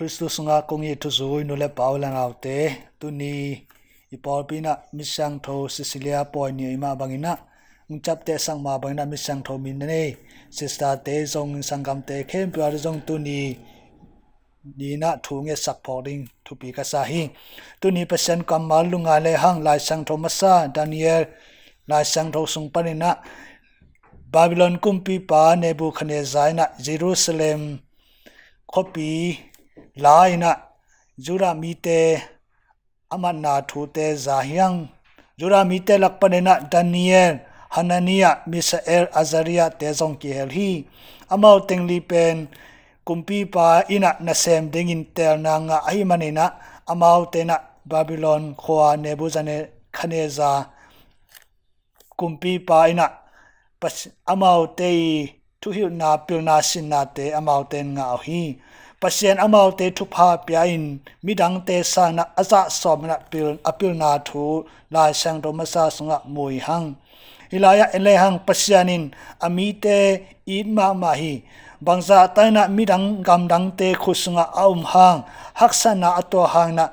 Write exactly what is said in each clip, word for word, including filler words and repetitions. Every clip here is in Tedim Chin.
Khristu sungah kong it thuzui nu le pa u le naute, tuni i pawlpi in ah Misiangtho Cecilia pawi ni ahih mah bangin ah, hong ciaptehsak mah bangin ah Misiangtho min a nei sisterte zong, sanggamte khempeuh ading zong tuni ni in ah thu ngetsak phawk ding thupi ka sa hi. Tuni Pasian kammal lungngai lehang Lai Siangtho masa Daniel Lai Siangtho sung panin ah Babylon kumpipa Nebuchadnezzar in ah Jerusalem khuapi la in ah Judah mite a matna thute za hi hang. Judah mite lak panin ah Daniel, Hananiah, Mishael, Azariah te zong kihel hi. Amau teng li pen kumpipa in ah nasem dingin teelna ngah ahih manin ah amaute in ah Babylon khua Nebuchadnezzar kumpipa in ah Pas-, amaute i thuhilhna, pilna, sinnate amaute in ngah uh hi. Pasian amaute thupha pia in midangte sangin ah a zah sawm in ah pil, a pilna thu Lai Siangtho masa sungah mu hi hang. Hih lai-ah en lehang Pasian in a mite it mahmah hi. Bangzah ta in ah midang gamdangte khut sungah a om hang, haksatna a tuah hangin ah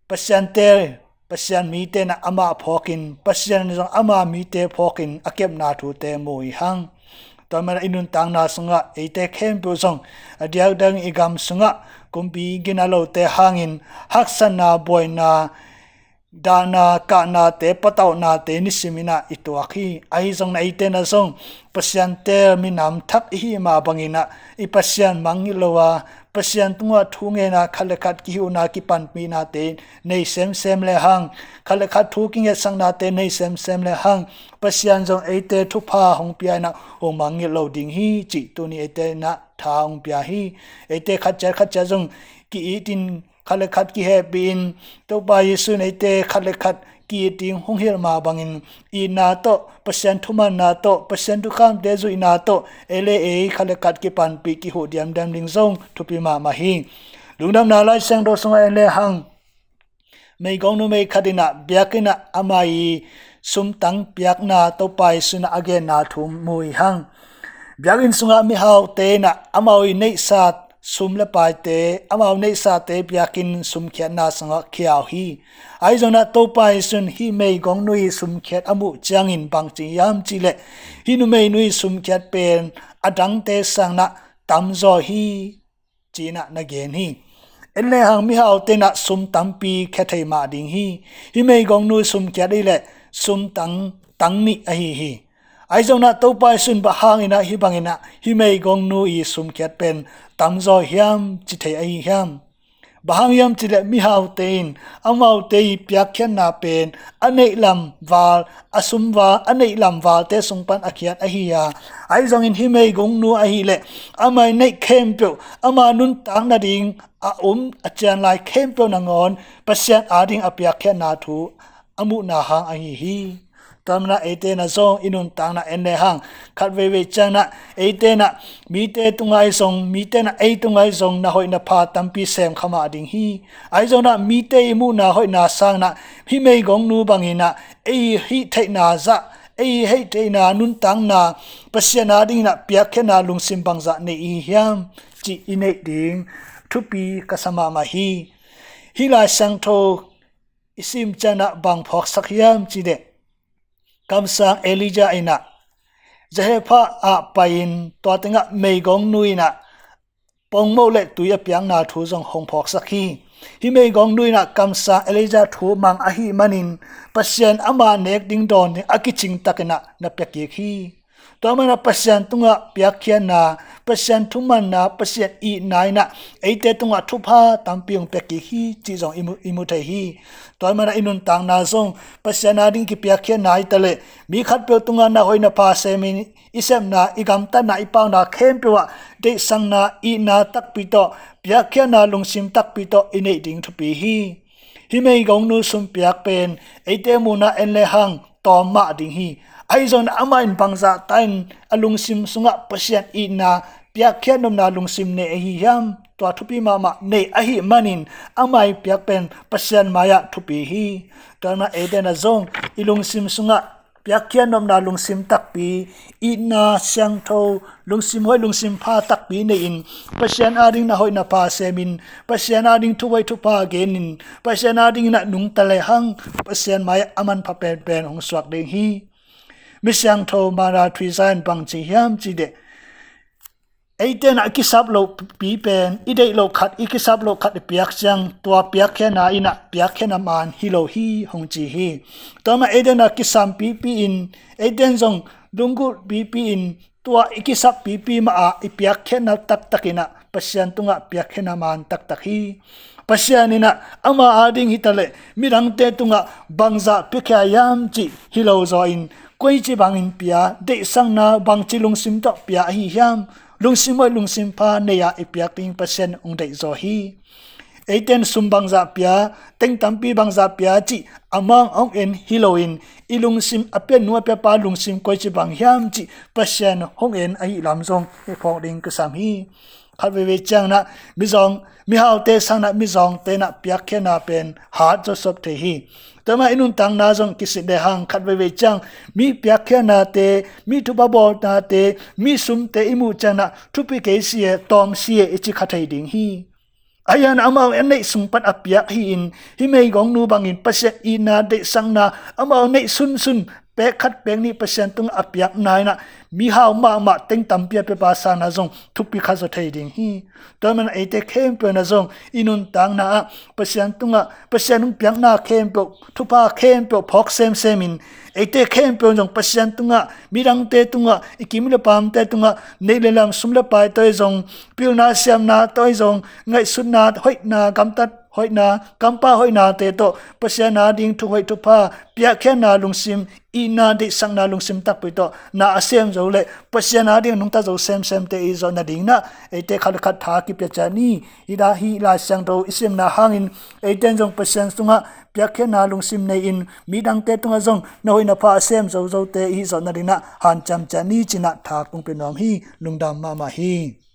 Pasian teel, Pasian mite in ah amah phawkin, Pasian in zong ama mite phawkin a kepna thute mu hi hang. Tua manin ah i nuntakna sungah eite khempeuh zong a diakdiakin i gam sungah kumpi gina lote hangin haksatna, buaina, dahna, kahnate, patauhnate nisim in ah i tuak hi. Ahi zongin ah eite in ah zong Pasian teel minam thak i hih mah bangin ah i Pasian mangngilh lo a, Pasian tungah thu ngen a, khat le khat kihilhna kipanpihnate nei semsem lehang, khat le khat thu kingetsaknate nei semsem lehang, Pasian zong eite thupha hong pia in ah hong mangngilh lo ding hi cih tuni eite in ah tha hong pia hi. Eite khat ciat khat ciat zong ki-it in, khat le khat kihehpih in, Topa Jesu in eite khat le khat ki-it ding hong hilh mah bangin itna tawh, Pasian thumanna tawh, Pasian thukhamte zuihna tawh ei le ei khat le khat kipanpih, kihuh diamdiam ding zong thupi mahmah hi. Lungdamna Lai Siangtho sungah en lehang meigong numei khat in ah biakinn ah ama i sumtang piakna Topa Jesu in ah a genna thu mu hi hang. Biakinn sungah mihaute in ah amau i neihsa sum le paite, amau neihsate biakinn sumkhiatna sungah khia uh hi. Ahi zongin ah Topa Jesu in hih meigongnu i sumkhiat a muh ciangin bang ci hiam cih leh, hih numeinu i sumkhiat pen adangte sangin ah tamzaw hi, ci-in ah na gen hi. En lehang mihaute in ah sum tampi khia thei mah ding hi. Hih meigongnu sumkhiat ahih leh sumtang tang nih ahi hi. Ahi zongin ah Topa Jesu in bang hangin ah hih bangin ah hih meigongnu i sumkhiat pen tamzaw hiam ci thei ahi hiam? Bang hang hiam cih leh mihaute in amaute i piakkhiatna pen a neih lam val, a sum val, a neih lam valte sung pan a khiat ahi a, ahi zongin hih meigongnu ahih leh ama i neih khempeuh, ama nuntak nading a om a cian lai khempeuh nangawn Pasian ading a piakkhiatna thu a muhna hang ahi hi. Tua manin ah eite in ah zong i nuntakna en lehang khat veivei ciangin ah eite in ah mite tungah zong, mite in ah ei tungah zong na hoih na pha tampi sem kha mah ding hi. Ahi zongin ah mite i muhna hoihna sangin ah hih meigongnu bangin ah ei hih theihna zah, ei hih theihna nuntakna Pasian adingin ah piakkhiatna lungsim bangzah nei i hi hiam cih i neih ding thupi ka sa mahmah hi. Hih Lai Siangtho i sim ciangin ah bang phawksak hiam cih leh, kamsang Elijah in ah Zarephath ah pai-in tua tengah meigongnu in ah pongmoh le tui a piakna thu zong hong phawksak hi. Hih meigongnu in ah kamsang Elijah thu mang ahih manin Pasian ama nek ding dawn ding a kicing takin ah na pia kik hi. Tua manin ah Pasian tungah piakkhiatna, Pasian thumanna, Pasian itna in ah eite tungah thupha tampi hong pia kik hi cih zong i mu, i mu thei hi. Tua manin ah i nuntakna zong Pasian ading kipiakkhiatna hi ta leh, mi khatpeuh tungah na hoih na pha semin i sepna, i gamtatna, i pauna khempeuh ah deihsakna, itna takpi tawh, piakkhiatna lungsim takpi tawh i neih ding thupi hi. Hih meigongnu sumpiak pen eite muhna en lehang tawm mah ding hi. Ahi zongin amah in bangzah ta in a lungsim sungah Pasian itna, piakkhiat nopna lungsim nei ahi hiam? Tua thupi mahmah nei ahih manin amah i piak pen Pasian mai-ah thupi hi. Tua manin ah eite in ah zong i lungsim sungah piakkhiat nopna lungsim takpi, itna siangtho, lungsim hoih lungsim pha takpi nei-in, Pasian ading na hoih na pha semin, Pasian ading thuhoih thupha genin, Pasian ading na nungta lehang Pasian mai-ah a manpha penpen hong suak ding hi. Mi siangtho Mother Teresa in bang ci hiam cih leh, eite na i kisap loh pi pen, i deih loh khat, i kisap loh khat i piak ciang, tua piakkhiatna in ah piakkhiatna maan hi lo hi, hong ci hi. Tua mah eite na kisam pipi in, eite zong lunggulh pipi in, tua i kisap pipi mah ah i piakkhiatna taktak in ah Pasian tungah piakkhiatna maan taktak hi. Pasian in ah ama ading hi taleh midangte tungah bangzah piakhia hiam cih hi lo zaw in, koici bangin pia, deihsakna bangci lungsim tawh pia ahi hiam, lungsim hoih lungsim pha nei-ah i piak ding Pasian hong deih zaw hi. Eiten sum bangzah pia, teng tampi bangzah pia cih amah hong en hi loin, i lungsim, a pianu a piapa lungsim koici bang hiam cih Pasian hong en ahih lam zong i phawk ding kisam hi. Khat veivei ciang na mizawng, mihaute sang na mizawngte na piakkhiatna pen hat zawsop thei hi. Tua mah i nuntakna zong kisit lehang khat veivei ciang mi piakkhiatnate, mi thupha bawlnate, mi sumte i muh ciang na thupi kei si e, tawm si e i ci kha thei ding hi. Ahi hang amau a neih sung pan a piak hi-in, hih meigongnu bangin Pasian itna deihsakna amau neih sunsun pek khat pek nih Pasian tungah a piakna in ah mihau mahmah teng tampi a piapa sang na zong thupi kha zaw thei ding hi. Tua manin eite khempeuh na zong i nuntakna ah Pasian tungah, Pasian hong piakna khempeuh, thupha khempeuh phawk semsem in, eite khempeuh zong Pasian tungah, midangte tungah, i kim le pamte tungah, neih le lam, sum le pai tawh zong, pilna siamna tawh zong, ngaihsutna hoihna, gamtat hoihna, kampau hoihnate tawh Pasian ading thuhoih thupha, piakkhiatna lungsim, itna deihsakna lungsim takpi tawh na a sem zo leh Pasian ading nungta zo semsemte i zawh nading na eite khat le khat tha kipia ciat ni. Hih lai, hih Lai Siangtho i simna hangin eite zong Pasian tungah piakkhiatna lungsim nei-in, midangte tungah zong na hoih na pha a sem zozote i zawh nading na hanciam ciat ni ci-in ah tha kong pia nuam hi. Lungdam mahmah hi.